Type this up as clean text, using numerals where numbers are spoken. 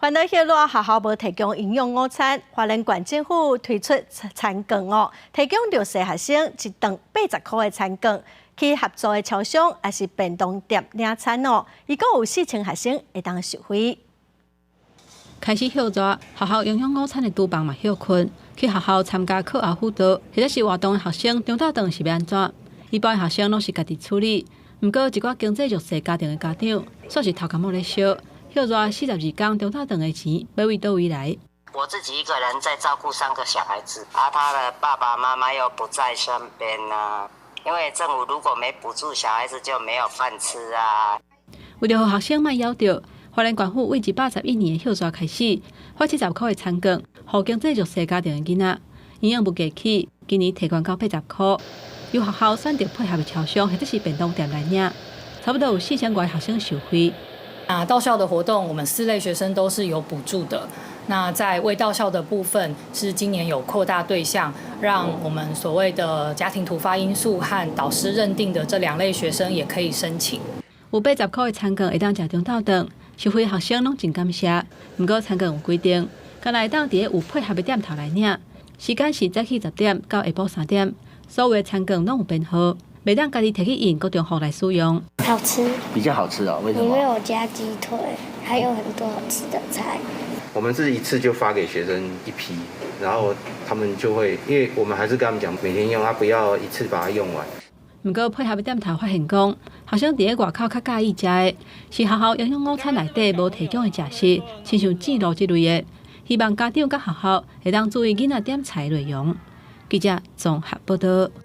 煩惱歇熱學校無提供營養午餐，花蓮縣政府推出餐券哦，提供弱勢學生一頓80箍的餐券，去合作的超商抑是便當店領餐哦，預估有4000學生會當受惠。開始歇熱，學校營養午餐的廚房嘛歇睏，去學校參加課後輔導或者是活動的學生，中晝頓是欲按怎？一般學生攏是家己處理，毋過一寡經濟弱勢家庭的家長，煞是頭殼某咧燒。歇熱42工中晝頓的錢，欲對佗位來？我自己一個人在照顧三個小孩子，啊，他的爸爸媽媽又不在身邊啊。因為政府如果沒補助，小孩子就沒有飯吃啊。為著予學生莫枵著，花蓮縣府對111年的歇熱開始，發70箍的餐券，予經濟弱勢家庭的囡仔。營養物價起，今年提懸到80箍，由學校選擇配合的超商或者是便當店來領，差不多有4000外學生受惠。啊，到校的活動，我們四類學生都是有補助的。那在未到校的部分，是今年有擴大對象，讓我們所謂的家庭突發因素和導師認定的這兩類學生也可以申請。有80箍的餐券會當食中晝頓，受惠學生攏真感謝。毋過餐券有規定，干焦會當佇有配合的店頭來領，時間是早起10點到下晡3點，所有的餐券攏有編號，袂當家己提去印，閣重複來使用。好吃，比較好吃哦。為什麼？裡面有加雞腿，還有很多好吃的菜。我們是一次就發給學生一批，然後他們就會，因為我們還是跟他們講，每天用，他不要一次把它用完。毋過配合的店頭發現講，學生佇咧外口較佮意食的，是學校營養午餐內底無提供的食食，親像煎爐這類的。希望家長佮學校會當注意囡仔點菜內容。記者綜合報導。